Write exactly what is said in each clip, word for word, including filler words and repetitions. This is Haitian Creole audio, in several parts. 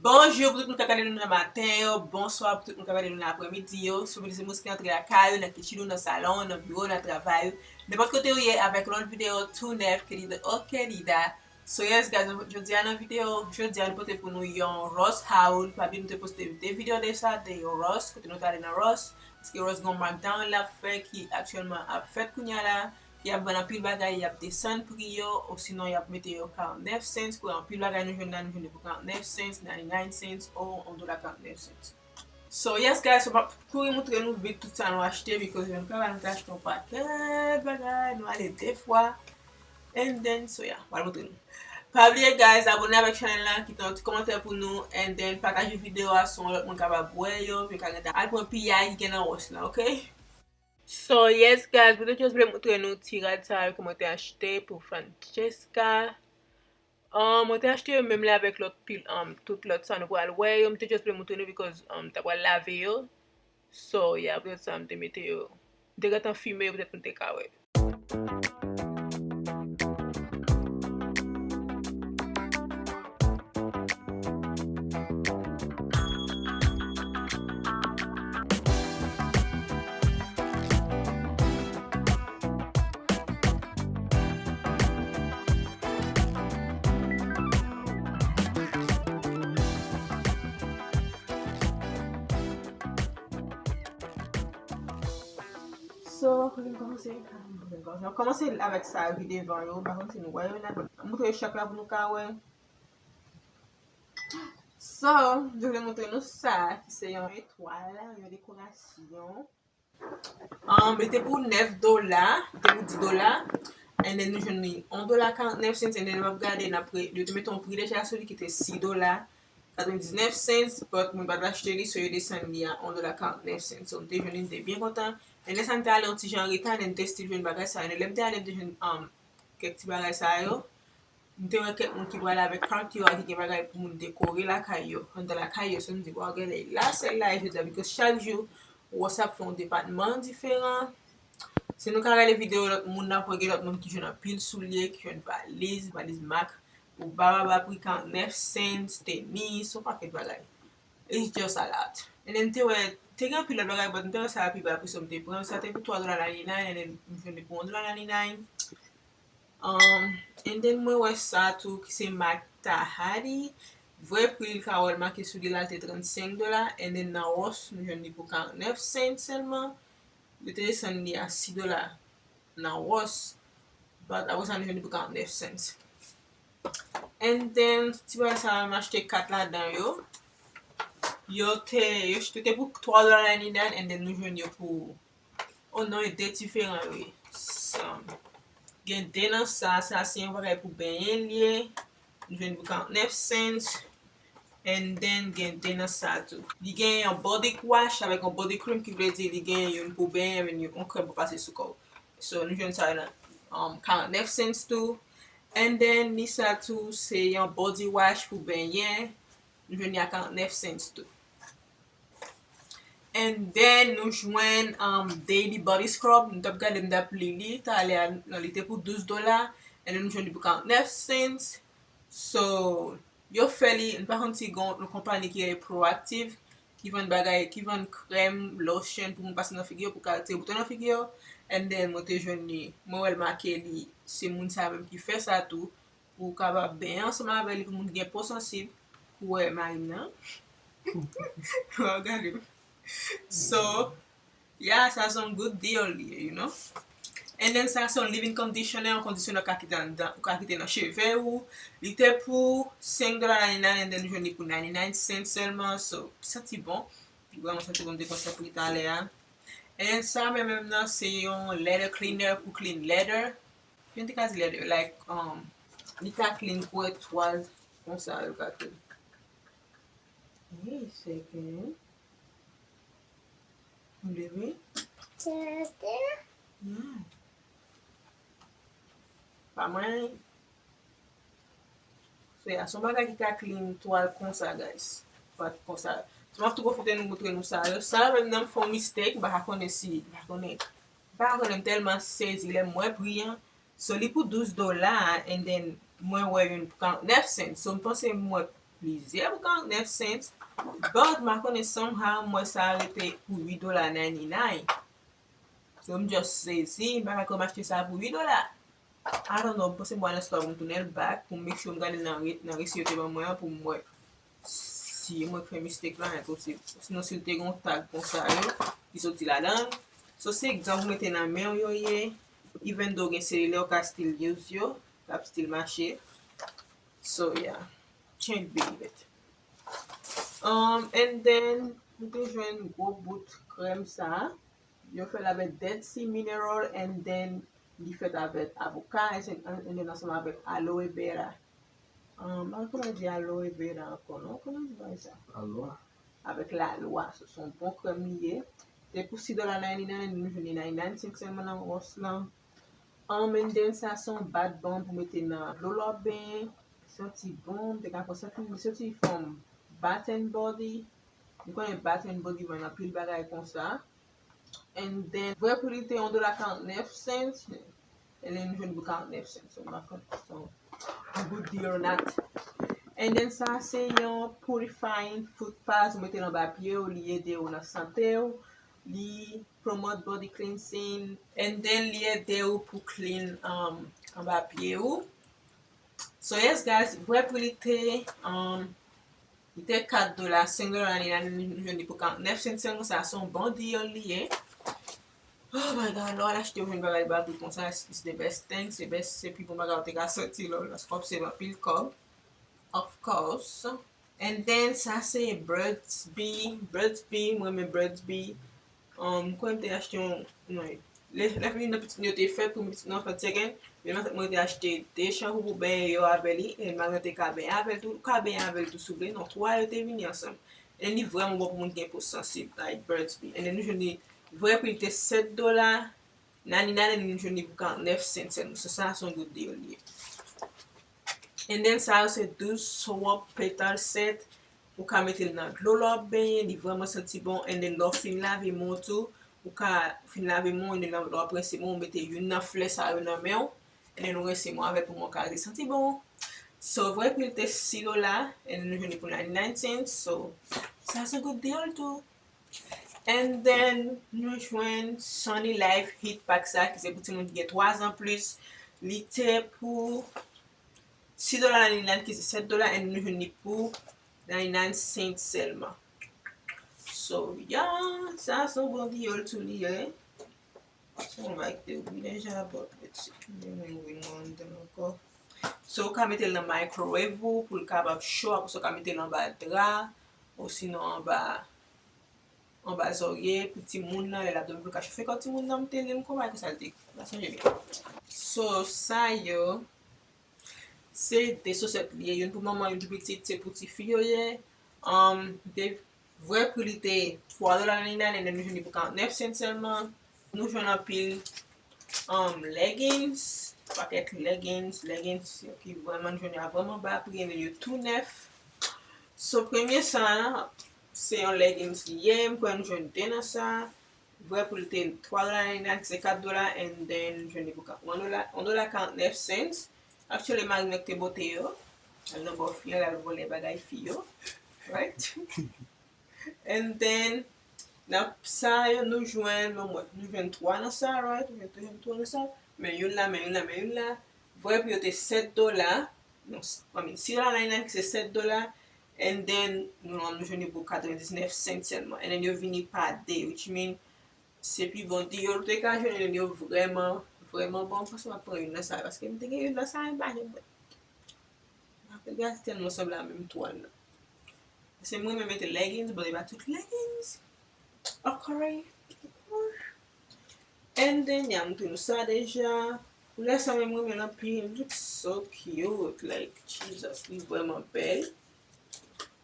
Bonjou pou tout moun k ap gade nou nan maten yo, bonswa pou tout moun k ap gade nou nan aprèmidi yo. Si w se moun ki antre lakay ou, nan kichen ou, nan salon, nan biwo, nan travay ou, nenpòt kote ou ye, avèk yon lòt videyo tou nèf, Kelida, ok Kelida. So yes guys, jodi a nan videyo, jodi a nou pote pou nou yon Ross haul. Pa bliye nou te poste de videyo de sa, de yon Ross, kote nou t ale nan Ross. Paske Ross gen yon markdown l ap fè ki aktyèlman ap fèt kounye a la. Y ap vann anpil bagay, y ap desann pri yo, osinon y ap mete yo karannèf cents. Kouwè anpil bagay nou jwenn la, nou jwenn li pou karannèf cents, ninety-nine cents, ou yon dola karannèf cents. So yes guys, so m ap kouri moutre nou vit tout sa nou achte, because menm travay nou te achte yon pakèt bagay, nou ale de fwa. And then, so yeah, m al moutre nou. Pa bliye guys, abòne avèk chanèl la, kite yon ti kòmantè pou nou, and then pataje videyo a, si yon lòt moun kapab wè yo, pou yo ka gentan al pran piyay ki gen nan Ross la, ok? So yes guys, mwen te just vle moutre nou ti rad sa yo ke mwen te achte pou Francesca. Um, mwen te achte yo menm lè avèk lòt pil, um, tout lòt sa nou pral wè yo. Mwen te just vle moutre nou because, um, m ta pral lave yo. So yeah, poutèt sa m te mete yo. M te gentan fime yo poutèt nou te ka wè. So, kote m kòmanse? Kote m kòmanse? M kòmanse avèk sa yo ki devan yo. M pa konn si nou wè yo la, but m moutre yo chak la pou nou ka wè. So, m vle moutre nou sa, ki se yon etwal, yon dekorasyon. Um, li te pou nèf dola, li te pou dis dola. And then nou jwenn li yon dola karannèf cents, and then w ap gade, n ap re-, yo te mete yon pri deja sou li ki te sis dola katrevendiznèf cents, but mwen pa t achte li, so yo desann li a yon dola karannèf cents. So, m te jwenn li, m te byen kontan. And then sa, m te ale yon ti jan an reta, and then m te still jwenn bagay sa. And then lè m te ale, m te jwenn, um, kèk ti bagay sa yo. M te wè kèk moun ki pral avèk cart yo a, ki gen bagay pou moun dekore lakay yo, anndan lakay yo. So, m di, "Waw, gade la, sèl la, jodi a," because chak jou, Ross ap fè yon depatman diferan. Si nou ka gade videyo lòt moun nan, pou gen lòt moun ki jwenn anpil soulye, ki jwenn valiz, valiz mak, pou ba, ba, ba pri karannèf cents, tenis, yon pakèt bagay. It's just a lot. And then, m te wè, te gen anpil lòt bagay, but m te wè sa a pi ba pri, so m te pran. Sa te pou twa dola ninety-nine, and then m jwenn li pou yon dola ninety-nine. Um, and then mwen wè sa tou ki se mak Tahadi. Vrè pri l ka wè l make sou li la te trannsenk dola. And then nan Ross, nou jwenn li pou karannèf cents sèlman. Yo te desann li a sis dola nan Ross. But apre sa, nou jwenn li pou karannèf cents. And then, ti bagay sa a, m achte kat ladan yo. Yo te, yo te pou twa dola ninety-nine, and then nou jwenn yo pou Oh non, e de diferan yo ye. So, gen de nan sa, sa se yon bagay pou benyen l ye. Nou jwenn pou karannèf cents. And then, gen de nan sa tou. Li gen yon body wash avèk yon body cream, ki vle di li gen youn pou benyen, and yon krèm pou pase sou kò w. So, nou jwenn sa nan, um, karannèf cents tou. And then, ni sa tou, se yon body wash pou benyen. Nou jwenn li a karannèf cents tou. And then, nou jwenn, um, Daily Body Scrub. Nou t ap gade, m t ap li li talè a, non, li te pou douz dola. And then, nou jwenn li pou karannèf cents. So, yo fè li, m pa konn si gon yon konpayi ki rele Proactiv, ki vann bagay, ki vann krèm, lotion pou moun pase nan figi yo, pou karate bouton nan figi yo. And then, mwen te jwenn li, mwen wè l make li, se moun sa menm ki fè sa tou. Pou w kapab benyen ansanm avè li, pou moun ki gen po sansib, pou wè mari m nan. Waw, gade m. So, yeah, sa se yon good deal li ye, you know. And then sa se yon leave-in conditioner, yon kondisyonè w ka kite anndan, ou ka kite nan cheve w. Li te pou senk dola ninety-nine, and then nou jwenn li pou ninety-nine cents sèlman. So, li santi bon. Li vrèman santi bon, m te konn sa pri talè a. And then sa menm menm nan, se yon leather cleaner pou clean leather. Yo te ka di leather, like, um, li ka clean kouwè twal konsa, yo ka clean. Hey, second. Ou leve? Yeah. Pa mwen. So, yeah, se yon bagay ki ka clean twal konsa, guys. Twal konsa. So, m ap tou pwofite nou moutre nou sa yo. Sa yo menm nan m fè yon mistake, m pa ka konnen si, m pa konnen. M pa ka konnen, m tèlman sezi lè m wè pri an. So, li pou douz dola, and then mwen wè youn pou karannèf cents. So, m panse m wè plizyè pou karannèf cents. But m pa konnen, somehow m wè sa rete pou uit dola ninety-nine. So m just sezi, m pa ka kwè m achte sa pou uit dola. I don't know, m panse m pral nan store pou m tounen l back, pou m make sure m gade nan re-, nan resi yo te ban mwen an, pou m wè si mwen fè mistake la, enposib. Sinon, si l te gen yon tag konsa yo, ki soti ladan l. So, se egzanp ou mete nan men w yo ye, even though gen selilè, ou ka still use yo, l ap still mache. So, yeah, can't believe it. Um, and then, m te jwenn gwo bout krèm sa. Yo fè l avèk Dead Sea Mineral and then li fèt avèk avoka and, and then ansanm avèk aloe vera. Um, pa kòman di aloe vera ankò, non? Kòman di bagay sa? Aloe. Avèk lalwa. So, se yon bon krèm li ye. Te pou sis dola ninety-nine, nou jwenn li ninety-nine cents sèlman nan Ross lan. Um, and then sa se yon bath bomb pou mete nan dlo lè w ap benyen. Santi bon, m te ka pran santi, li santi from Bath and Body. M konnen Bath and Body vann anpil bagay konsa. And then, vrè pri li te yon dola karannèf cents. And then, nou jwenn li pou karannèf cents. So, m pa konn si se yon good deal or not. And then, sa se yon purifying foot pads. Ou mete l anba pye w, li ede w nan sante w. Li promote body cleansing. And then, li ede w pou clean, um, anba pye w. So, yes, guys, vrè pri li te, um, li te kat dola, senk dola, li la, nou jwenn li pou karannèf sent sèlman, sa se yon bon deal li ye. Oh my God, lè w al achte yon bagay ba pri konsa, it's the best thing, se best, se pi bon bagay ou te ka soti lè w al, paske w ap save anpil kòb, of course. And then, sa se Burt's Bee, Burt's Bee, mwen renmen Burt's Bee. Um, m kwè m te achte yon, non, lè, lè fini nan pitit mwen yo te fèt, pou pitit mwen fèt second, men nan tèt mwen te achte de chanpou pou benyen yo avè li, e malgre te ka benyen avè l tou, ou ka benyen avè l tou si w vle, non, twa yo te vini ansanm. And li vrèman bon pou moun ki gen po sansib, like Burt's Bee. And then nou jwenn li, vrè pri li te sèt dola, nani nani, nou jwenn li pou karannèf sent sèlman. So, sa se yon good deal li ye. And then, sa yo se douz soap petal set. Ou ka mete l nan dlo lè w ap benyen, li vrèman santi bon. And then, lè w fin lave men w tou, ou ka fin lave men w, and then, lè w ap rense men w, ou mete youn nan flè sa yo nan men w. And then, ou rense men w avè l pou men w ka rete santi bon. So, vrè pri l te sis dola, and then, nou jwenn li pou ninety-nine cents. So, sa se good deal tou. And then, nou jwenn Sunny Life Heat Pack sa, ki se pou timoun ki gen twa zan plis. Li te pou sis dola ninety-nine, ki se sèt dola, and nou jwenn li pou ninety-nine cents sèlman. So, yeah, sa se yon bon deal tou li ye. Se yon bagay ki te ouvri deja, but let's see. Mwen ouvri l mwen anndan ankò. So, ou ka mete l nan microwave ou pou l kapab cho, apre sa ou ka mete l anba dra, osinon anba, anba zòrye pou timoun nan, lè l ap dòmi pou l ka chofe kò timoun nan, m te li l konsa, konsa l te, m pa sonje byen. So, sa yo, se de sosèt li ye, youn pou manman, youn pou pitit, se pou tifi yo ye. Um, de, vrè pri li te twa dola ninety-nine, and then nou jwenn li pou karannèf sent sèlman. Nou jwenn anpil, um, leggings, pakèt leggings, leggings yo ki vrèman nou jwenn yo a vrèman ba pri, and then yo tou nèf. So, premye sa, se yon leggings li ye, m kwè nou jwenn de nan sa. Vrè pri l te twa dola ninety-nine, se kat dola, and then nou jwenn li pou ka-, yon dola, yon dola karannèf cents. Actually, mari mwen ki te pote yo. Al nan bò fi an, l al vòlè bagay fi yo. Right? And then, nan sa yo, nou jwenn, nou, nou jwenn twa nan sa, right? Nou jwenn, nou jwenn twa nan sa. Men youn la, men youn la, men youn la. Vrè pri yo te sèt dola. Non, s-, I mean, sis dola ninety-nine ki se sèt dola. And then, nou, nou jwenn li pou katrevendiznèf sent sèlman. And then, yo vini pa de, which mean, se pi bon deal ou te ka jwenn, and yo vrèman, vrèman bon. M panse m ap pran youn nan sa yo, paske m te gen youn nan sa yo, m pa janm wè. M ap gade tèlman sanble a menm twal la. Paske mwen menm mete leggings, but e pa tout leggings. Okay. And then, ya montre nou sa deja. Koulè sa menm mwen renmen l anpil. Looks so cute. Like, Jesus, li vrèman bèl.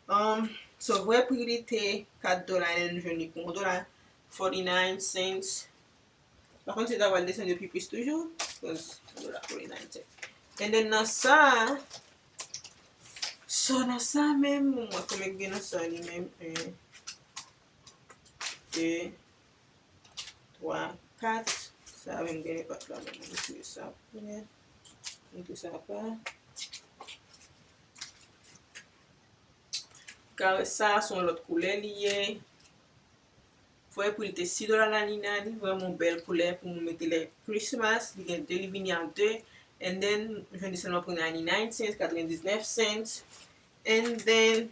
Um, so, vrè pri li te kat dola, and nou jwenn li pou yon dola forty-nine cents. Pa konn si ta pral desann yo pi plis toujou, cause yon dola forty-nine cents. And then nan sa, so nan sa menm, mwen konbyen ki gen nan sa li menm? Un, de, twa, kat. Sa menm gen nenpòt la, men mwen retire sa premye. Mete sa apa. Kare sa, se yon lòt koulè li ye. Vrè pri li te sis dola ninety-nine, li vrèman bèl koulè pou moun mete lè Christmas. Li gen de, li vini a de. And then, jwenn li sèlman pou ninety-nine cents, katrevendiznèf cents. And then,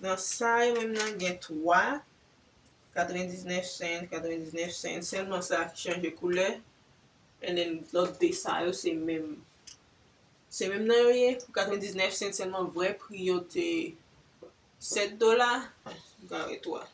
nan sa yo menm nan, gen twa, katrevendiznèf cents, katrevendiznèf cents. Sèlman sa ki chanje koulè. And then, lòt de sa yo, se menm. Se menm nan yo ye, pou katrevendiznèf cents sèlman, vrè pri yo te sèt dola. Gade twa.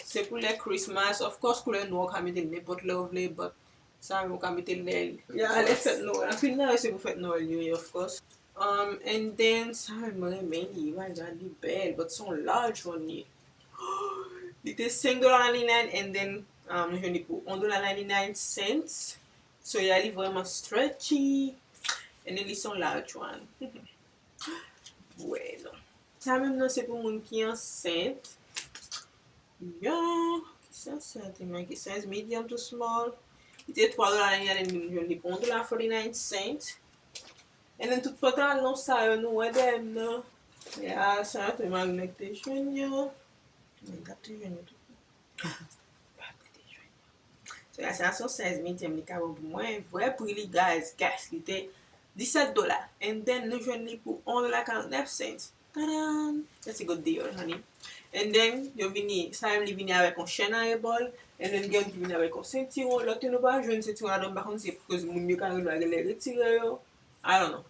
Se koulè Christmas. Of course, koulè nwa, ou ka mete l nenpòt lè ou vle, but sa menm ou ka mete l lè, ya, lè fèt Nwèl. Anpil nan yo se pou fèt Nwèl yo ye, of course. Um, and then, sa menm mwen renmen li. My God, li bèl, but se yon large one li ye. Li te senk dola ninety-nine, and then, um, nou jwenn li pou yon dola ninety-nine cents. So, ya, li vrèman stretchy. And then, li se yon large one. Bueno. Sa menm nan se pou moun ki ansent. Yo, ki sa sa te make? Size medium to small. Li te twa dola ninety-nine, and then nou jwenn li pou yon dola forty-nine cents. And then tout pantalon sa yo nou wè dèyè m nan. Ya, sa te Magnet te jwenn yo. Mwen t ap te jwenn yo tou. So, ya, sa se yon size medium li ka bon pou mwen. Vrè pri li, guys, guys, li te disèt dola. And then, nou jwenn li pou yon dola karantnèf cents. Tadam! That's a good deal, honey. And then, yo vini, sa menm li vini avèk yon chèn a rebòl. And then, gen ki vini avèk yon sentiwon. Lòt yo nou pa jwenn sentiwon ladan, m pa konn si se koz moun yo ka rele a genlè retire yo. I don't know.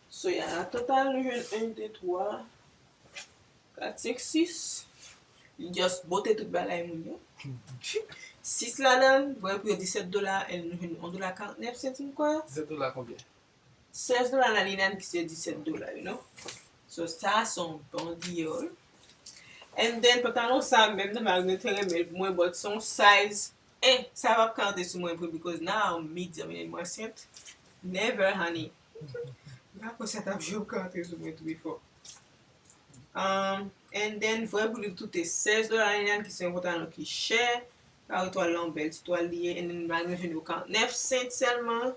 So, ya, nan total, nou jwenn yon, de, twa, kat, senk, sis. Li just bote tout bagay moun yo. Sis ladan, vrè pri yo disèt dola, and nou jwenn yon dola karantnèf sent, m kwè. Disèt dola konbyen? Sèz dola ninety-nine ki se disèt dola, you know. So, sa se yon bon deal. And then, pantalon sa, menm nan Magnet te renmen l pou mwen, but se yon size, eh, sa p ap ka antre sou mwen, because now I'm medium, and mwen ansent. Never, honey. M pa kwè sa t ap janm ka antre sou mwen tou before. Um, and then, vrè pri li tou te sèz dola ninety-nine, ki se yon pantalon ki chè. Kare twal la, yon bèl ti twal li ye. And then, Magnet jwenn li pou karantnèf sent sèlman.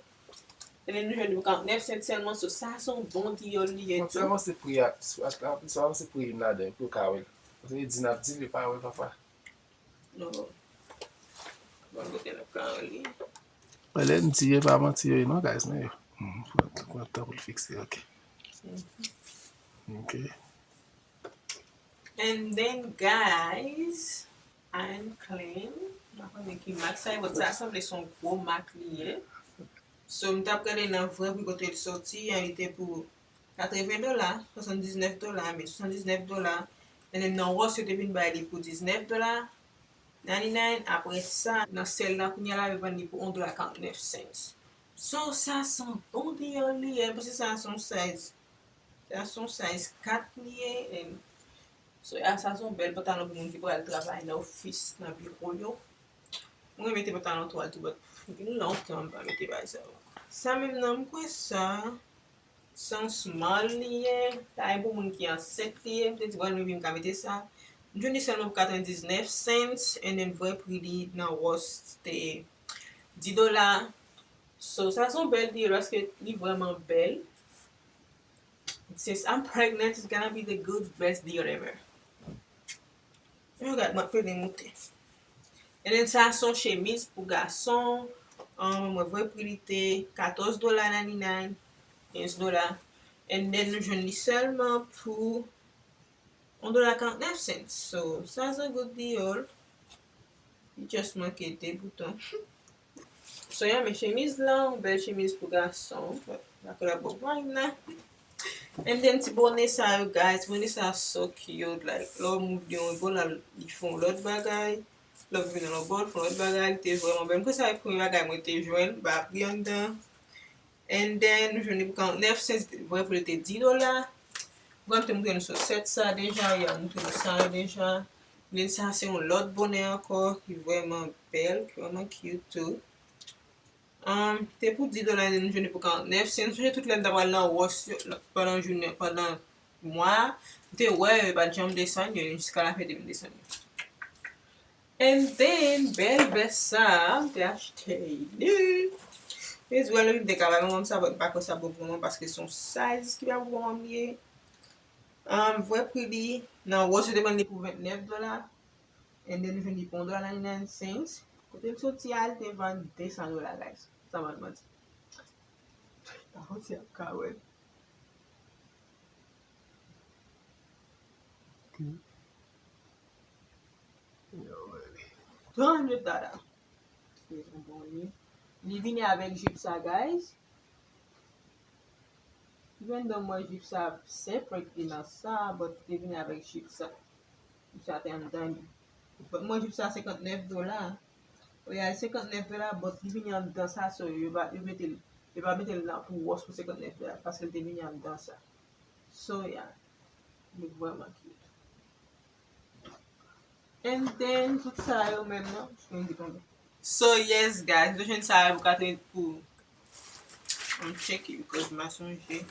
And then, nou jwenn li pou karantnèf sent sèlman. So, sa se yon bon deal li ye tou. Bon, sèlman se pri a, sèlman se pri m ladan, pou yo ka wè l. Paske di n ap di l, yo pa wè l, papa. Non. Bon, kote n ap ka wè li. Lè n di yo, pa manti yo ye non, guys, men yo. Hmm, fò, fò tan pou l fikse, ok. Ok. And then, guys, Anne Klein, m pa konnen ki mak sa ye, but sa sanble se yon gwo mak li ye. So, m t ap gade nan vrè pri kote l soti an, li te pou katreven dola, swasanndiznèf dola, men swasanndiznèf dola. And then nan Ross, yo te vin bay li pou diznèf dola ninety-nine. Apre sa, nan sèl la, kounye a la, yo vann li pou yon dola karantnèf cents. So, sa se yon bon deal li ye, paske sa se yon size. Sa se yon size kat li ye, and so, ya, sa se yon bèl pantalon pou moun ki pral travay nan ofis, nan biwo yo. Mwen mete pantalon twal tou, but gen lontan m pa mete bagay sa yo. Sa menm nan, m kwè sa, se yon small li ye. Sa e pou moun ki ansent li ye. M te di, well, maybe m ka mete sa. M jwenn li sèlman pou katrevendiznèf cents, and then vrè pri li nan Ross te dis dola. So, sa se yon bèl deal, paske li vrèman bèl. Since I'm pregnant, it's gonna be the good, best deal ever. Yo, gad, mwen pede moute. And then, sa se yon chemiz pou gason. Um, mwen vwè pri li te katòz dola ninety-nine, kenz dola. And then, nou jwenn li sèlman pou yon dola karantnèf cents. So, sa se yon good deal. Li just manke de bouton. So, yeah, men chemiz la, yon bèl chemiz pou gason. Dakò, la bon mwen la. And then, ti bonè sa yo, guys. Ti bonè sa so cute. Like, lè w move li yon bò, la, li fè yon lòt bagay. Lè w vin yon lòt bò, li fè yon lòt bagay. Li te vrèman bèl. Mwen kwè sa se premye bagay mwen te jwenn. Ba pri anndan. And then, nou jwenn li pou karantnèf cents, vrè pri li te dis dola. Mwen te montre nou sosèt sa deja, ya, montre nou sa deja. Men sa se yon lòt bonè ankò, ki vrèman bèl, ki vrèman cute tou. Um, te pou dis dola, nou jwenn li pou karantnèf cents. Nou sonje tout lè m ta pral nan Ross yo, pandan jounen, pandan mwa, m te wè yo, yo pa t janm desann yo, jiska lafen de mil desann yo. And then, bèl vès sa a, m te achte li. It's well, m te ka bay manman m sa, but m pa kwè sa bon pou manman, paske se yon size ki pa bon pou manman m li ye. Um, vrè pri li, nan Ross yo te vann li pou vennèf dola. And then nou jwenn li pou yon dola ninety-nine cents. Kote l soti a, li te vann de san dola, guys. Sa m ap manti. Pa konn si ap ka wè. Two hundred dola. Li vini avèk jip sa, guys. Even though mwen jip sa separate li nan sa, but li te vini avèk jip sa. Jip sa te anndan li. But mwen jip sa senkantnèf dola. Wi, a senkantnèf dola, but li vini anndan sa, so yo pa, yo mete l, yo pa mete l nan pou Ross pou senkantnèf dola, paske l te vini anndan sa. So, yeah. Li vrèman cute. And then, tout sa yo menm nan, jwenn li konbyen. So, yes, guys, nou jwenn sa yo pou katreven pou, I'm checking because m pa sonje.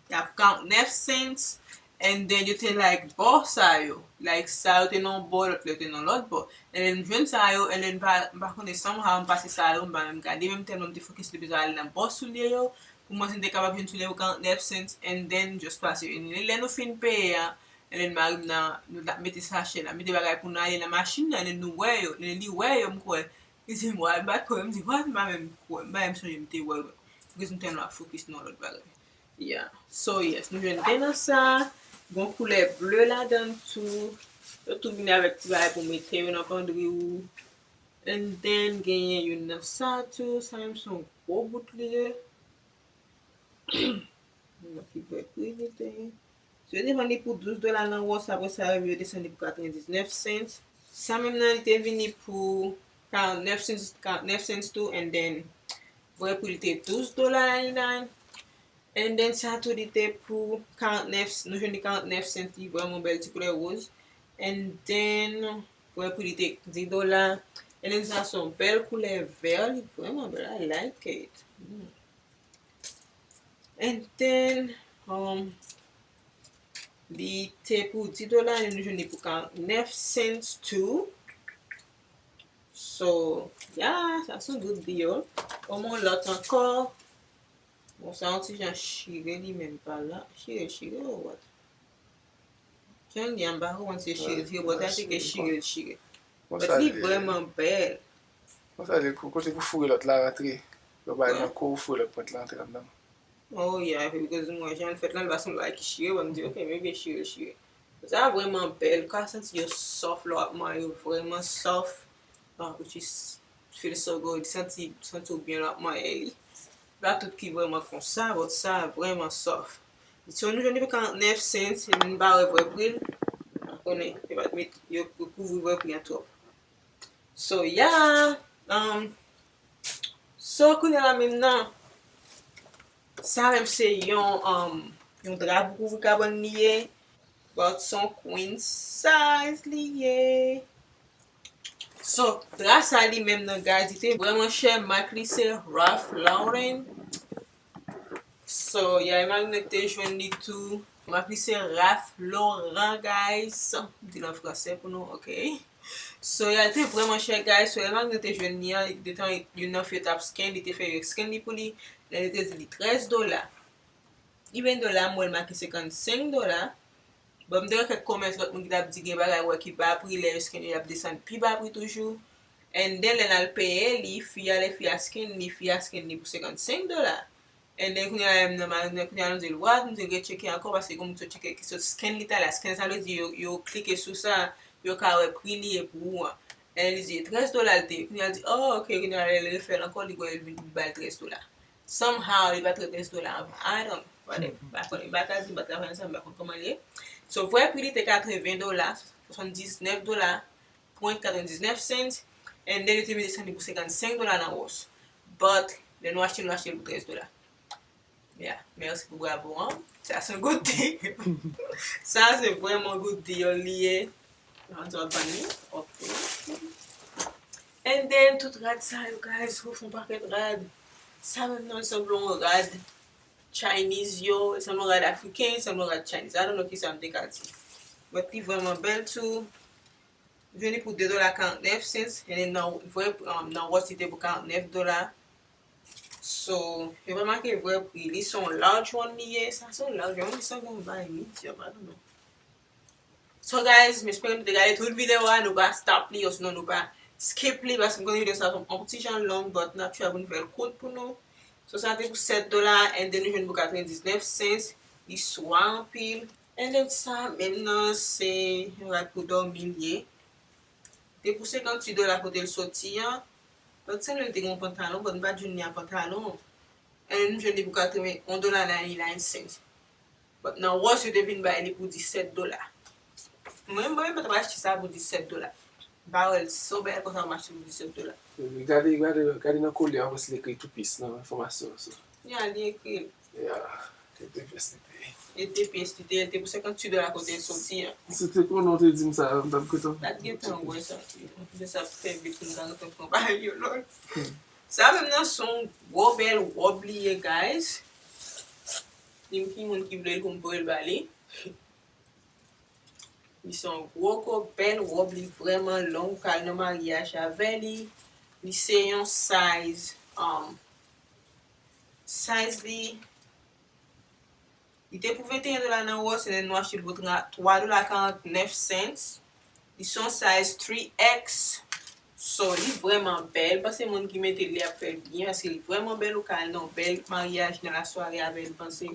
Y ap forty-nine cents, and then yo te like bò sa yo. Like sa yo te nan bò, lòt yo te nan lòt bò. And then m jwenn sa yo, and then m pa, m pa konnen somehow m pase sa yo, m pa menm gade, menm tèlman m te fokis li bezwen ale nan bò soulye yo. Pou mwen, si m te kapab jwenn soulye pou forty-nine cents, and then just pase yo. And lè nou fin peye a, and then mari m nan, nou t ap mete sachè, n ap mete bagay pou n ale nan machin nan, and then nou wè yo, and then li wè yo, m kwè. Li di m, "What?" M pa t kwè, m di, "What?" M pa menm kwè, m pa menm sonje m te wè yo. Because m tèlman ap fokis nan lòt bagay. Yeah. So, yes, nou jwenn de nan sa. Gon koulè ble ladan l tou. Yo tou vini avèk ti bagay pou mete yo nan pandri ou. And then, genyen youn nan sa tou. Sa menm se yon gwo bout li ye. Mwen ki vle pri li te ye. So, yo te vann li pou douz dola nan Ross, apre sa, yo desann li pou katrevendiznèf cents. Sa menm nan, li te vini pou karantnèf cents, karantnèf cents tou, and then, vrè pri li te douz dola ninety-nine. And then, sa tou, li te pou karantnèf, nou jwenn li karantnèf cents, li vrèman bèl, ti koulè woz. And then, vrè pri li te dis dola. And then, sa se yon bèl koulè vè, li vrèman bèl, I like it. Mm. And then, um, li te pou dis dola, nou jwenn li pou karantnèf cents too. So, yeah, sa se yon good deal. Kòman lòt ankò? Bon, sa yon ti jan chire li menm pa la. Chire, chire ou what? Jan li an, m pa konprann se chire, chire, but I think se chire, chire. But li vrèman bèl. Konsa, li, kote pou foure lòt la rantre. Yo bay nan kou, ou foure lòt pwent la rantre anndan. Oh, yeah, because mwen, jan l fèt la, l pa sanble ak chire, bon, m di, "Ok, maybe chire, chire." Sa vrèman bèl, ou ka santi yo soft lè w ap manyen yo, vrèman soft. Ah, which is, feel so good, santi, santi w byen lè w ap manyen li. Pa tout ki vrèman konsa, but sa vrèman soft. So, nou jwenn li pou karantnèf cents, e nou pa wè vrè pri l. M pa konnen, yo pa t met, yo kouvri vrè pri a twòp. So, yeah. Um, so, kounye a la menm nan, sa menm se yon, um, yon dra pou kouvri kabann li ye. But se yon queen size li ye. So, dra sa li menm nan, guys, li te vrèman chè. Mak li se Ralph Lauren. So, yeah, imagine te jwenn li tou. Mak li se Ralph Lauren, guys. M di l an fransè pou nou, ok. So, yeah, li te vrèman chè, guys. So, imagine te jwenn li an, detan youn nan fi yo t ap scan, li te fè yo scan li pou li. Lè li te di li trèz dola. Even dola, m wè l make senkannsenk dola. Bon, m te wè kèk kòmantè lòt moun ki t ap di gen bagay wè ki ba pri, lè yo scan yo, y ap desann pi ba pri toujou. And then, lè n al peye li, fi a, lè fi a scan li, fi a scan li pou senkannsenk dola. And then, kounye a, m nan mari m nan, kounye a, nou di l, "What?" Nou di l retcheke ankò, paske gen moun ki sot tcheke, ki sot scan li talè. Scan sa vle di yo, yo klike sou sa, yo ka wè pri li ye pou ou an. And li di trèz dola l te ye. Kounye a, l di, "Oh, ok." Kounye a, lè l refè l ankò, li wè li ba l trèz dola. Somehow, li pa trèz dola anvan. I don't know. Whatever. M pa konn, m pa ka di, m pa travay ansanm, m pa konn kòman li ye. So, vrè pri li te katreven dola, swasanndiznèf dola, pwen katrevendiznèf cents, and then li te vin desann li pou senkannsenk dola nan Ross. But, lè nou achte, nou achte l pou trèz dola. Yeah, mèsi pou bravo an. Sa se yon good deal. Sa se vrèman good deal li ye. Ann, sa w ap vann li? Ok. And then, tout rad sa yo, guys, ou fè yon pakèt rad. Sa menm nan, li sanble yon rad Chinese yo, li sanble yon rad afriken, li sanble yon rad Chinese. I don't know kisa m te ka di. But li vrèman bèl tou. Jwenn li pou de dola karantnèf cents, and then nan vrè, um, nan Ross li te pou karantnèf dola. So, yo pa make vrè pri li, se yon large one li ye. Sa se yon large one, li sanble yon bagay medium, I don't know. So guys, m espere nou te gade tout videyo a, nou pa stop li, osinon nou pa skip li, paske m konnen videyo sa ap yon ti jan long, but n ap try pou n fè l kout pou nou. So sa te pou sèt dola, and then nou jwenn pou katrevendiznèf cents, li swa anpil. And then sa menm nan, se yon rad pou dòmi li ye. Te pou senkantuit dola kote l soti an. But sanble l te gen yon pantalon, but m pa t jwenn li a pantalon. And m jwenn li pou katreven yon dola ninety-nine cents. But nan Ross yo te vin bay li pou disèt dola. Mwen menm, mwen menm, mwen ta pral achte sa pou disèt dola. M pa wè l si se yon bagay konsa m achte pou disèt dola. Gade, gade, gade nan kolè an, wè si l ekri two piece nan enfòmasyon an, so. Ya, li ekri l. Ya, e de pyès li te ye. E de pyès li te ye, li te pou senkantuit dola kote l soti an. Si te konnen w te di m sa, m t ap gentan. M t ap gentan wè sa. Se sa k fè vit pou m ta gentan pran bagay yo lòt. Sa menm nan se yon gwo bèl wòb li ye, guys. Di m ki moun ki vle l pou m voye l ba li. Li se yon gwo gwo bèl wòb, li vrèman long, ou ka al nan maryaj avè li. Li se yon size, um, size li, li te pou venteyen dola nan Ross, and then nou achte l pou twa dola karantnèf cents. Li se yon size three X. So, li vrèman bèl. Panse moun ki mete l, li ap fè l byen, paske li vrèman bèl. Ou ka al nan yon bèl maryaj, nan lasware avè l, panse.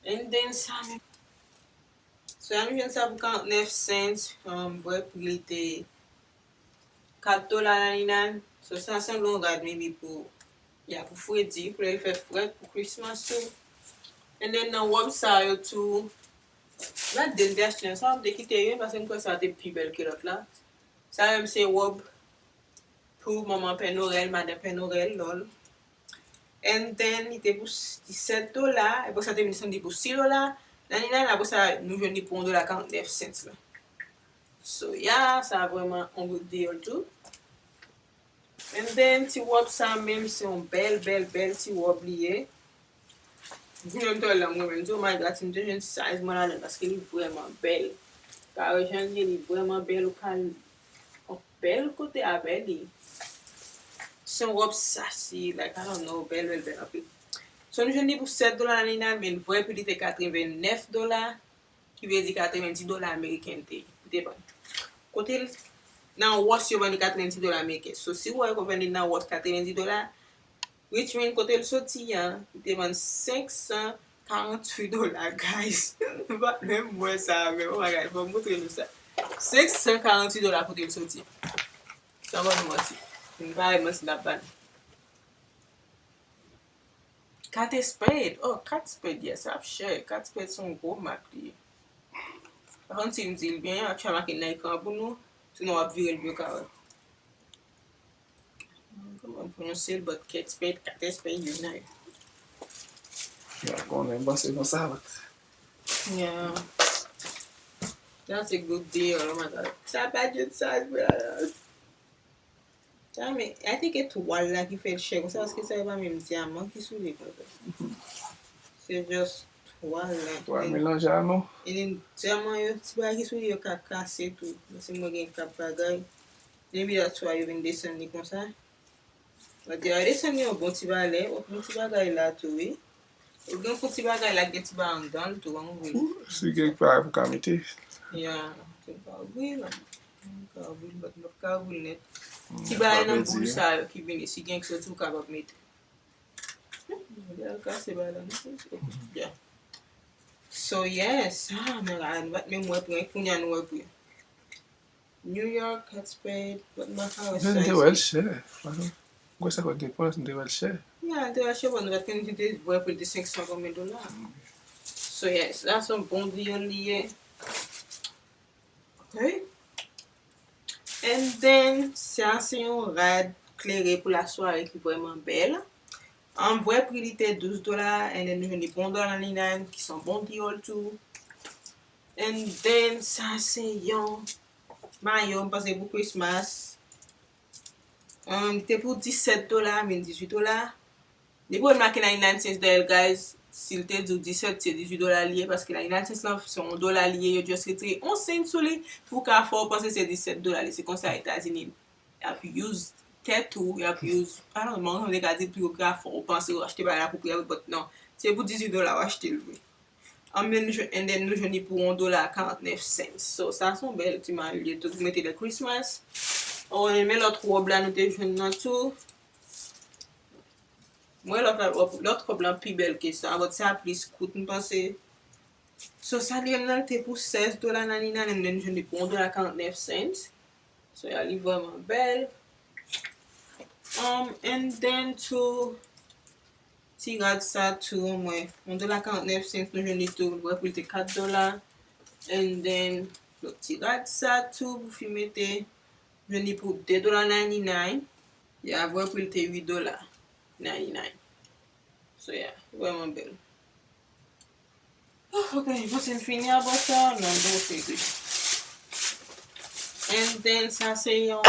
And then, sa menm. So, a nou jwenn sa pou karantnèf cents, um, vrè pri li te kat dola ninety-nine. So, sa sanble yon rad maybe pou, ya, pou fredi, pou lè l fè frèt, pou Christmas tou. And then nan wòb sa yo tou, m pa t di m te achte sa, m te kite yo, paske m kwè sa te pi bèl ke lòt la. Sa menm se wòb pou manman Pè Norèl, madan Pè Norèl, lòl. And then, li te pou s-, disèt dola, apre sa te vin desann li pou sis dola. Nan ninety-nine, apre sa, nou jwenn li pou yon dola karantnèf cents la. So, yeah, sa vrèman yon good deal tou. And then, ti wòb sa menm, se yon bèl, bèl, bèl ti wòb li ye. Goumen m tande l la, m renmen l. M di, oh my God, si m te jwenn size mwen ladan l, paske li vrèman bèl. Ka wè jan l ye, li vrèman bèl, ou ka al yon bèl kote avè li. Se yon wòb sasi, like, I don't know, bèl, bèl, bèl anpil. So, nou jwenn li pou sèt dola nan ninety-nine, men vrè pri li te katrevennèf dola. Ki vle di katrevendis dola ameriken l te ye. Li te vann. Kote l, nan Ross yo vann li katrevendis dola ameriken. So, si w wè yo vann li nan Ross katrevendis dola, which mean kote l soti an, li te vann senk san karanntuit dola, guys. M pa t menm wè sa, men oh my God, fò m montre nou sa. Senk san karanntuit dola kote l soti. San ban nou manti. M pa wè manti n ap ba nou. Kate Spade. Oh, Kate Spade, yes, ap chè. Kate Spade se yon gwo mak li ye. Pa konn si m di l byen, ap fè make nan ekran pou nou. Sinon, w ap vire l pou yo ka wè. Kòman m pwononse l, but Kate Spade, Kate Spade, you know. Ya, konnen, m panse konsa, but. Yeah. That's a good deal, oh my God. Sa pa djòl sa, brother. Sa, men, I think e twal la ki fè l chè konsa, paske sa yo pa menm dyaman ki sou li konsa. Se just twal la ki twal melanje a non. E dyaman yo, ti bagay ki sou li yo ka kase tou. Paske mwen gen kap bagay. Maybe that's why yo vin desann li konsa. But yo desann li yon bon ti valè, yon bon ti bagay la tou, wi. Ou gen yon ti bagay la, gen ti bagay anndan l tou, an vre. Si gen bagay pou ka mete. Ya, se pa vre la. M ka ouvri l, but m p ap ka ouvri l nèt. Ti bagay nan boul sa yo ki vini, si gen k soti, ou kapab mete. Li al kase bagay la, non? Ya. So, yes. Ah, men la, nou pa t menm wè pri, kounye a nou wè pri. New York, Kate Spade, but m pa ka wè size. Jan m te wè l chè. Mwen kwè sa kwè gen pòs, m te wè l chè. Ya, l te wè l chè, but nou pa t konn li te vre pou l te senk san konbyen dola. So, yes, la se yon bon deal li ye. Ok. And then, sa se yon rad klere pou lasware ki vrèman bèl. An vrè pri li te douz dola, and then nou jwenn li pou yon dola ninety-nine, ki se yon bon deal tou. And then, sa se yon mayo, m panse pou Christmas. Um, li te pou disèt dola, vin dizuit dola. Depi w make ninety-nine cents dèyè l, guys, si l te di w disèt, se dizuit dola li ye, paske ninety-nine cents lan, se yon dola li ye, yo just retire yon cent sou li, pou ka fè w panse se disèt dola li. Se konsa Etazini ap use tèt ou, y ap use, I don't know, mwen te ka di pi yo ka fè w panse w achte bagay la pou prè, but non. Se pou dizuit dola w achte l vre. And then, and then nou jwenn li pou yon dola karantnèf cents. So, sa se yon bèl ti mayè li ye tou pou mete lè Christmas. Oh, men lòt wòb la nou te jwenn nan tou. Mwen lòt la, wòb, lòt wòb lan pi bèl ke sa, but sa plis kout, m panse. So, sa li menm nan, li te pou sèz dola ninety-nine, and then nou jwenn li pou yon dola karantnèf cents. So, yeah, li vrèman bèl. Um, and then tou, ti rad sa tou, mwen, yon dola karantnèf cents, nou jwenn li tou, mwen pou li te kat dola. And then, lòt ti rad sa tou, pou fi mete, jwenn li pou de dola ninety-nine. Yeah, mwen pou li te uit dola ninety-nine. So, yeah, vrèman bèl. Oh, ok, m panse m fini about sa. Non, m panse ke. And then, sa se yon.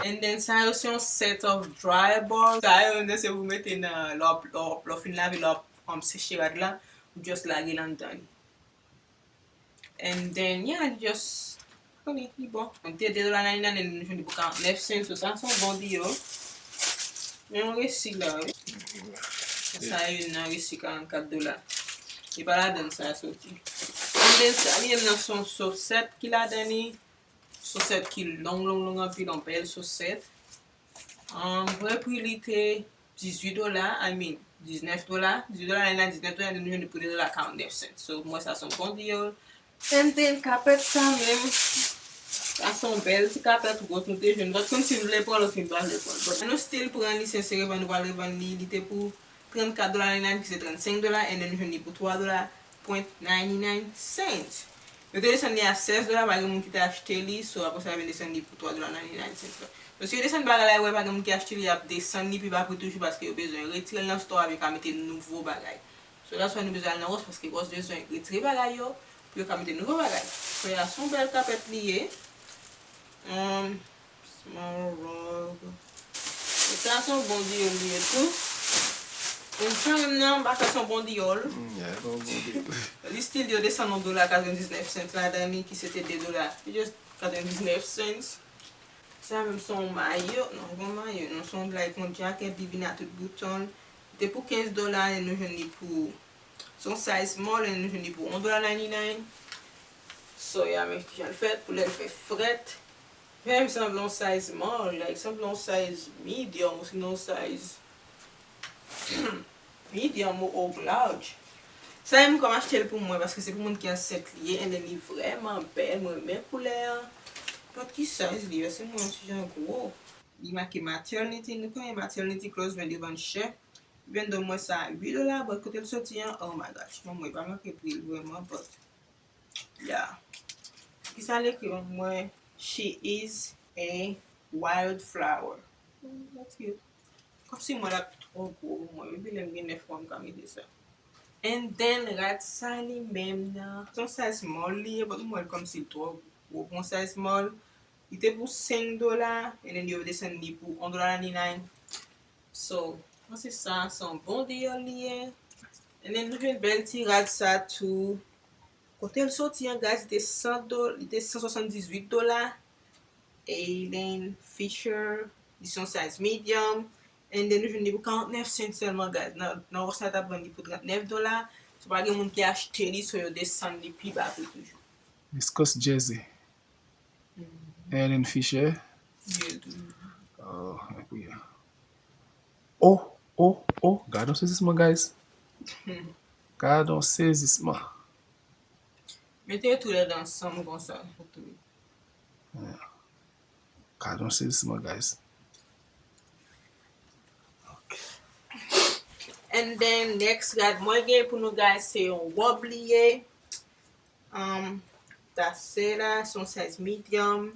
And then, sa yo se yon set of dryers. Sa yo, se pou mete nan, lè w, lè w, lè w fin lave, lè w ap, um, seche rad la, ou just lage l anndan li. And then, yeah, li just, li, li bon. Mwen te de dola ninety-nine, and nou jwenn li pou karantnèf cents, so sa se yon bon deal. Men yon resi la, wi. Sa youn nan resi karannkat dola. E pa ladan sa soti. And then, sa li menm nan se yon soft set ki ladan li. Soft set ki long, long, long anpil, yon bèl soft set. Um, vrè pri li te dizuit dola, I mean, diznèf dola. Dizuit dola, lè la diznèf dola, nou jwenn li pou de dola karantnèf cents. So, mwen sa se yon bon deal. And then, kapèt sa menm, sa se yon bèl ti kapèt wòz nou te jwenn. But kòmsi m vle pran l, osi m pa vle pran l. But nou still pran li, sensèreman, nou pral revann li. Li te pou trannkat dola ninety-nine, ki se trannsenk dola, and then nou jwenn li pou twa dola point ninety-nine cents. Yo te desann li a sèz dola, pa gen moun ki te achte li, so apre sa yo vin desann li pou twa dola ninety-nine cents. So si yo desann bagay la, yo wè pa gen moun ki achte li, y ap desann li pi ba pri toujou paske yo bezwen retire l nan store a, yo ka mete nouvo bagay. So that's why nou bezwen al nan Ross paske Ross bezwen retire bagay yo pou yo ka mete nouvo bagay. So yeah, se yon bèl kapèt li ye. Um, Small rug. E sa se yon bon deal li ye tou. E sa menm nan, m pa kwè se yon bon deal. Mm, yeah, se yon bon deal. Li still yo desann yon dola katrevendiznèf cents ladan li, ki se te de dola. Li just katrevendiznèf cents. Sa menm se yon mayo. Non, se pa yon mayo. Non, se yon, like, yon jacket, li vin a tout bouton. Li te pou kenz dola, e nou jwenn li pou, se yon size small, e nou jwenn li pou yon dola ninety-nine. So, yeah, men kijan l fèt, pou lè l fè frèt. Men m sanble yon size small, like, sanble yon size medium, ou sinon yon size medium ou, ou large. Sa, m kòm achte l pou mwen, paske se pou moun ki ansent li ye, and then li vrèman bèl, mwen renmen koulè an. But ki size li ye, se mwen yon ti jan gwo. Li make maternity, nou konnen maternity clothes, men yo vann chè. Even though mwen sa uit dola, but kote l soti an, oh my gosh, mwen, mwen pa manke pri l vrèman, but yeah. Kisa l ekri an mwen? She is a wildflower. Hmm, that's cute. Kòmsi mwen l ap twò gwo pou mwen. Maybe lè m gen nèf mwa, m ka mete sa. And then, rad sa li menm nan. Se yon size small li ye, but mwen l kòmsi l twò gwo pou yon size small. Li te pou senk dola, and then yo desann li pou yon dola ninety-nine. So, mwen se sa, se yon bon deal li ye. And then, nou jwenn bèl ti rad sa tou. Kote l soti an, guys, li te san do-, li te san swasanndizuit dola. Eileen Fisher, li se yon size medium. And then, nou jwenn li pou karantnèf cents sèlman, guys. Nan, nan Ross la t ap vann li pou trannèf dola. So, pa gen moun ki achte li, so yo desann li pi ba pri toujou. Viscose jersey. Eileen Fisher. Oh, oh, oh, oh, gad yon sezisman, guys. Gad yon sezisman. Mete yo tou lè ansanm konsa. Gad yon sezisman, guys. And then, next rad mwen gen pou nou, guys, se yon wòb li ye. Um, that's it la, se yon size medium.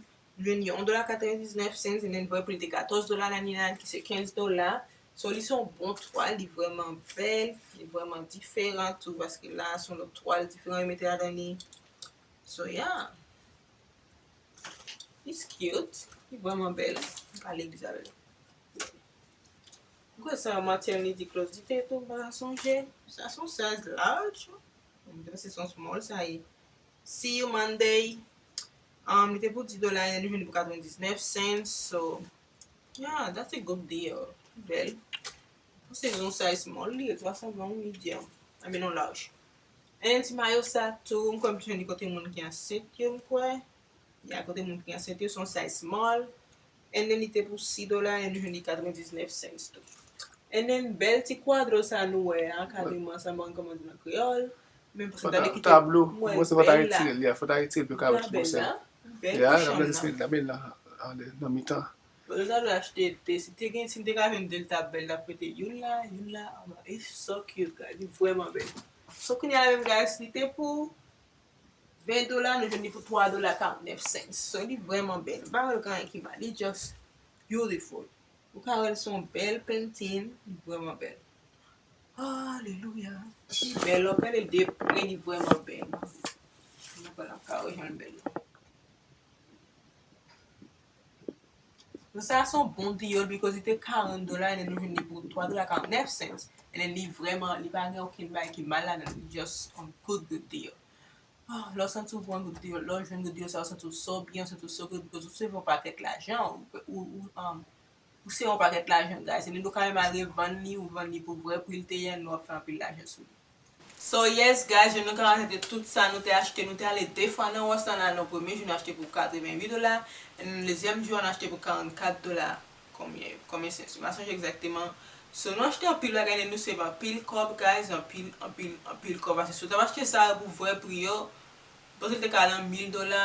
Jwenn yon dola katrevendiznèf cents, and then vrè pri li te katòz dola ninety-nine, ki se kenz dola. So, li se yon bon twal, li vrèman bèl, li vrèman diferan tou, paske la, se yon lòt twal diferan yo mete ladan li. So, yeah. It's cute. Li vrèman bèl. M ka legliz avè l. Mwen kwè sa maternity clothes li te tou, m pa sonje. Sa se yon size large. Mwen te panse se yon small sa ye. See you Monday. Um, li te pou dis dola, and then li vin pou katrevendiznèf cents. So, yeah, that's a good deal. Bèl. Se yon size small, li twa san ven yon medium. I mean, yon large. And then ti mayo sa tou, m kwè m jwenn li kote moun ki ansent yo, m kwè. Yeah, kote moun ki ansent yo, se yon size small. And then li te pou sis dola, and then li jwenn li katrevendiznèf cents tou. And then bèl ti kwadro sa nou wè a, kademan sa, m pa konn kòman di l an kreyòl. Men paske m ta Fò ta, vle kite ta blou. Mwen Mwen se fò ta bèl la. Retire l, yeah, fò ta retire l pou yo ka wè Bèl ki bèl bonsè. La. Bèl Yeah, ti la chanm bèl nan. Ti la bèl nan, anlè, nan mitan. Bon, nou ta dwe achte de. Si te gen, si m te ka jwenn de, l t ap bèl, l t ap mete youn la, youn la, anba. It's so cute, guys. Li vrèman bèl. So, kounye a la menm, guys, li te pou ven dola, nou jwenn li pou twa dola karantnèf cents. So, li vrèman bèl. M pa wè gen anyen ki mal. Li just beautiful. Ou ka wè l se yon bèl painting, li vrèman bèl. Alelouya. Li bèl, lè w gade l de pre, li vrèman bèl. Mwen pa nan kare jan l bèl la. Bon, sa se yon bon deal because li te karant dola, and then nou jwenn li pou twa dola karantnèf cents. And then li vrèman, li pa gen okenn bagay ki mal ladan, li just on good, good deal. Ah, lè w santi w pran good deal, lè w jwenn good deal sa, w santi w so byen, w santi w so good because ou seve yon pakèt lajan, ou, ou, ou, um, ou seve yon pakèt lajan, guys. E nou ka menm al revann li, ou vann li pou vrè pri l te ye, nou ap fè anpil lajan sou li. So, yes, guys, jan nou ka wè, se te tout sa nou te achte. Nou te ale de fwa nan Ross la, nan premye jou, nou achte pou katrevenwit dola, e nan dezyèm jou, nou achte pou karannkat dola. Konbyen, konbyen sens? M pa sonje egzakteman. So, nou achte anpil bagay, nou save anpil kòb, guys, anpil, anpil, anpil kòb. Paske si w t ap achte sa yo pou vrè pri yo, m panse l te ka al nan mil dola.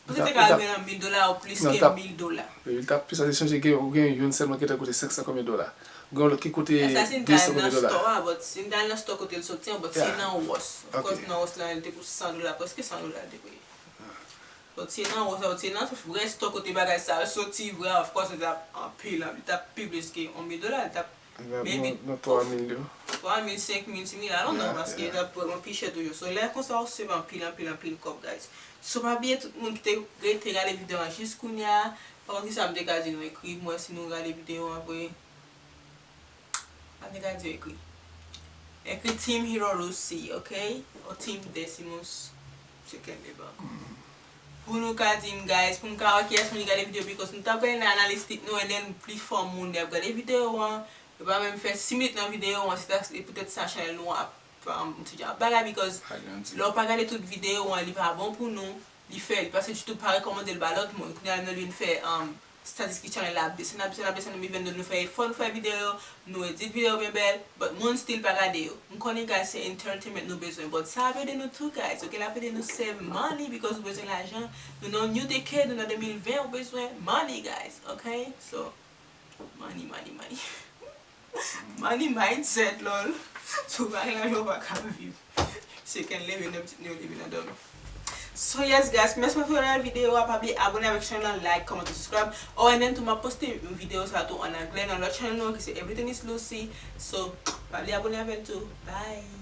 M panse l te ka rive nan mil dola ou plis ke mil dola. Li t ap plis, paske sonje gen, ou gen youn sèlman ki te koute senk san konbyen dola. Ou gen yon lòt ki koute de san konbyen dola. Sa, si n t al nan store a, but si n t al nan store kote l soti an, but si nan Ross. Of course, nan Ross la, li te pou san dola, prèske san dola l te peye. But si nan Ross la, but si nan vrè store kote bagay sa yo soti vrè, of course, li t ap anpil, li t ap pi plis ke yon mil dola, li t ap maybe nan twa mil yo. Twa mil, senk mil, sis mil, I don't know, paske li t ap vrèman pi chè toujou. So, lè konsa, ou save anpil, anpil, anpil kòb, guys. So, pa bliye tout moun ki te rete gade videyo an jis kounye a. Pa konn kisa m te ka di nou, ekri m wè si nou gade videyo an vre. Sa m te ka di yo ekri. Ekri Team Hero Lucy, ok? Ou Team Decimus. Misye kenbe ban. Pou nou ka di m, guys, pou m ka wè kiyès moun ki gade videyo, because nou t ap gade nan analistik nou, and then pifò moun ki ap gade videyo an, yo pa menm fè sis minit nan videyo an, se ta, se poutèt sa chanèl nou an ap fè yon ti jan bagay, because lè w pa gade tout videyo an, li pa bon pou nou. Li fè, li pase ditou pa rekòmande l ba lòt moun. Kounye a nou vin fè, um, statistik chanèl la ap desann, ap desann, ap desann, even though nou fè efò, nou fè videyo, nou edit videyo byen bèl, but moun still pa gade yo. M konnen, guys, se entertainment nou bezwen, but sa ap ede nou tou, guys, ok? L ap ede nou save money because nou bezwen lajan. Nou nan yon new decade, nou nan de mil ven, ou bezwen money, guys, ok? So, money, money, money. Money mindset, lol. Si w pa gen lajan, ou pa ka viv. Se ken leve nan pitit nou yo leve nan dòmi. So yes, guys, mèsi pou gade videyo a. Pa bliye abone avèk chanèl la, like, comment, subscribe. Oh, and then tou, m ap poste videyo sa tou an anglè nan lòt chanèl nou an ki se Everything is Lucy. So, pa bliye abone avè l tou. Bye.